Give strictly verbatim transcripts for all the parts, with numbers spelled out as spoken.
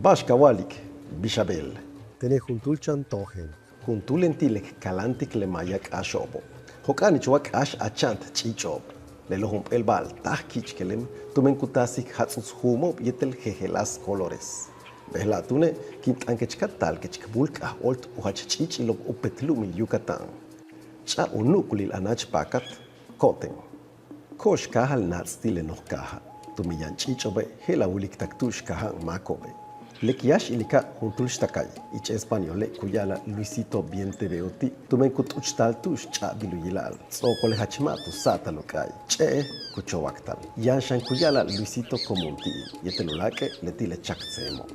Ba'ax ka wa'alik, bix a beel. Tene' juntúul chan tojen. Juntúulen ti' le k kalantik le maaya k'áaxo'obo'. Jok'a'anich wa k'áax a cha'ant ch'iich'o'ob. Lelo' jump'éel ba'al táaj ki'ichkelem tumen ku taasik jats'uts juumo'ob yéetel jejeláas colores. Bejela' túune' kin t'ankech ka taalkech k búul k'aj óolt u jach ch'iich'ilo'ob u pet lu'umil Yucatán. Ch'a' u nu'ukulil a náach paakat, ko'oten. Ko'ox káajal naats' ti' le noj kaaja', tumen yaan ch'iich'o'obe' je'el a wilik tak tu'ux kaaja'an máako'obe'. Le k yáax ilika' juntúul xtakay, ich españole' ku ya'ala'al Luisito Bien T V o ti', tumen ku t'uchtal tu'ux ch'a'abil u yila'al, ts'o'okole' jach ma' tu sa'atal u k'aay, ch'e'e ku chowaktal. Yaan xan ku ya'ala'al Luisito Común ti'e' yéetel uláak'e' leti' le chak tseemo'.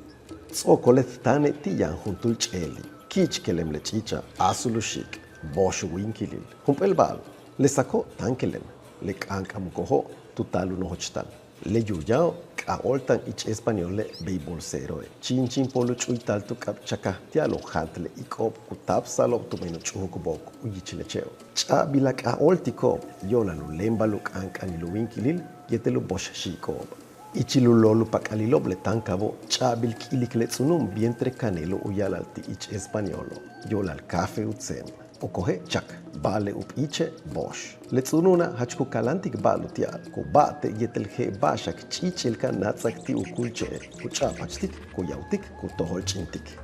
Ts'o'okole' táane' ti' yaan juntúul ch'e'eli', ki'ichkelem le ch'iicha', azul u xiik', bo'ox u wíinkilil. Jump'éel ba'al, le sako' táankelem, le k'ank'amuko'obo' tu taal u nojochtal. Le yuuya'o' k'aj óolta'an ich españole' beisbolseroe', chíinchíin pool u ch'uytal tu k'ab chakaj ti'al u jaant le ik'o'ob ku táapsa'alo'ob tumen u ch'ujuk book u yich le che'o'. Ch'a'abil a k'aj óoltiko'ob yo'olal u léembal u k'ank'anil u wíinkilil yéetel u box xiik'o'ob. Ichil u lool u pak'alilo'ob le táankabo' ch'a'abil k ilik le ts'unu'um vientre canelo u ya'ala'al ti' ich españolo', yo'olal café u tseem. Okoje' chak, ba'ale' u p'iiche' bo'ox. Le ts'unu'una' jach ku kalantik ba'al uti'al, ku ba'ate' yéetel je'el ba'ax k ch'iich'il ka náats'ak ti' u kúulche'e', ku ch'a'apachtik, ku yawtik, ku tojol ch'intik.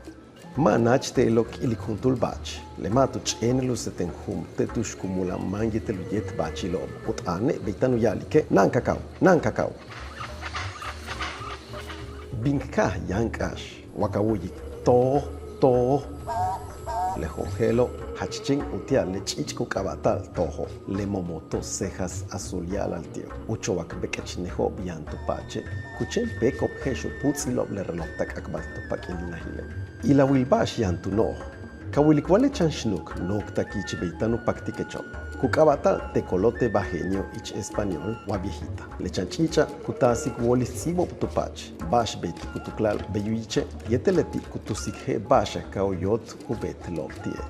Ma' náach te'elo' k ilik juntúul ba'ach le ma' tu ch'éenel u seten juum te' tu'ux ku mula'an máan yéetel u yéet ba'achilo'ob. U t'aane' bey táan u ya'alike': na'an kakao, na'an kakao. Bin k kaaj yaan k'áax, wa ka wu'uyik: tooj, tooj. Le joj je'elo' jach chéen uti'al le ch'iich' ku k'aaba'ta'al toojo', le momoto cejas azul ya'ala'al ti'o'. U chowak beek'echnejo'ob yaan tu paache', ku chéen péeko'ob je'ex u puts'ilo'ob le reloj tak'akbal tu pak'inil najile'. Ilawil ba'ax yaan tu no'oj. Ka wilik wa le chan xnuuk nooktakich bey táan u paktikecho'. Ku k'aaba'ta'al tecolote bajeño ich español wa viejita. Le chan ch'iich'a' ku taasik wóolil ts'íibo'ob tu paach, ba'ax beetik u tukla'al bey u yiche' yéetel leti' ku tusik je'el ba'ax ka u yóot u beetelo'ob ti'e'.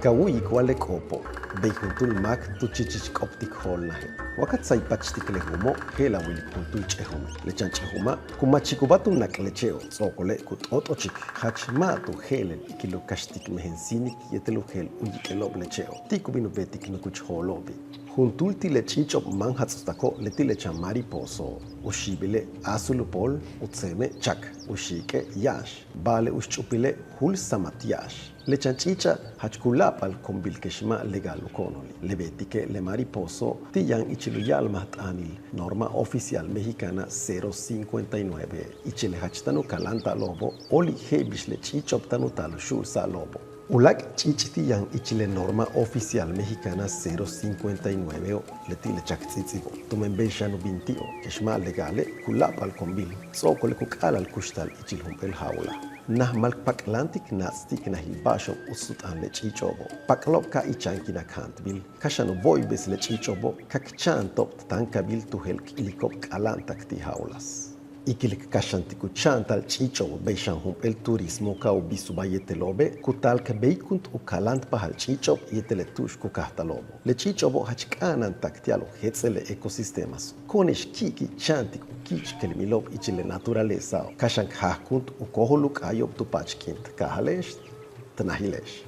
Ka wu'uyik wa le k'oopo' bey juntúul máak tu chichich k'optik joolnaje'. Wa ka tsaypachtik le juumo' je'el a wilik juntúul ch'ejum. Le chan ch'ejuma' ku machikubáa tu nak' le che'o', ts'o'okole' ku t'ot'ochik, jach ma' tu je'elel ikil u kaxtik mejen síinik yéetel u jeel u yik'elo'ob le che'o' ti' ku bin u beetik nukuch joolo'obi'. Juntúul ti' le ch'iich'o'ob máan jats'utako' leti' le chan mariposo', u xiibile' azul u pool, u tseeme' chak, u xiik'e' yáax, ba'ale' u xch'upile' júul samat yáax. Le chan ch'iich'a' jach ku la'ap'al ko'onbil kex ma' legal u ko'onoli'. Le beetike' le mariposo' ti' yaan ichil u ya'almajt'aanil norma oficial mexicana cero cincuenta y nueve, ichil le jach táan u kalanta'alo'obo' óoli' je'el bix le ch'iich'o'ob táan u taal u xu'ulsa'alo'obo'. U láak' ch'iich' ti' yaan ichil le norma oficial mexicana cero cincuenta y nueveo', leti' le chak ts'its'ibo', tumen bey xan u bin ti'o' kex ma' legale' ku la'ap'al ko'onbil, ts'o'okole' ku k'a'ala'al kuxtal ichil jump'éel jaula. Najmal k pak'lantik naats' ti' k najil ba'axo'ob uts tu t'aan le ch'iich'o'obo'. Pak'lo'ob ka icháankinak jaantbil, ka xan u bo'oybes le ch'iich'o'obo' ka k cha'anto'ob táankabil tu jeel k iliko'ob k'ala'antak ti' jaulas. Ikil k kaxantik u cha'antal ch'iich'o'ob bey xan jump'éel turismo ka u bisubáa yéetelo'obe' ku taal k béeykunt u kalantpajal ch'iich'o'ob yéetel le tu'ux ku kajtalo'obo'. Le ch'iich'o'obo' jach k'a'ana'antak ti'al u jets'el le ecosistemaso'. Ko'one'ex ki'iki' cha'antik u ki'ichkelemilo'ob ichil le naturalezao'. Ka xan k jaajkunt u kóojol u k'aayo'ob tu paach k'iin t kaajale'ex, t najile'ex.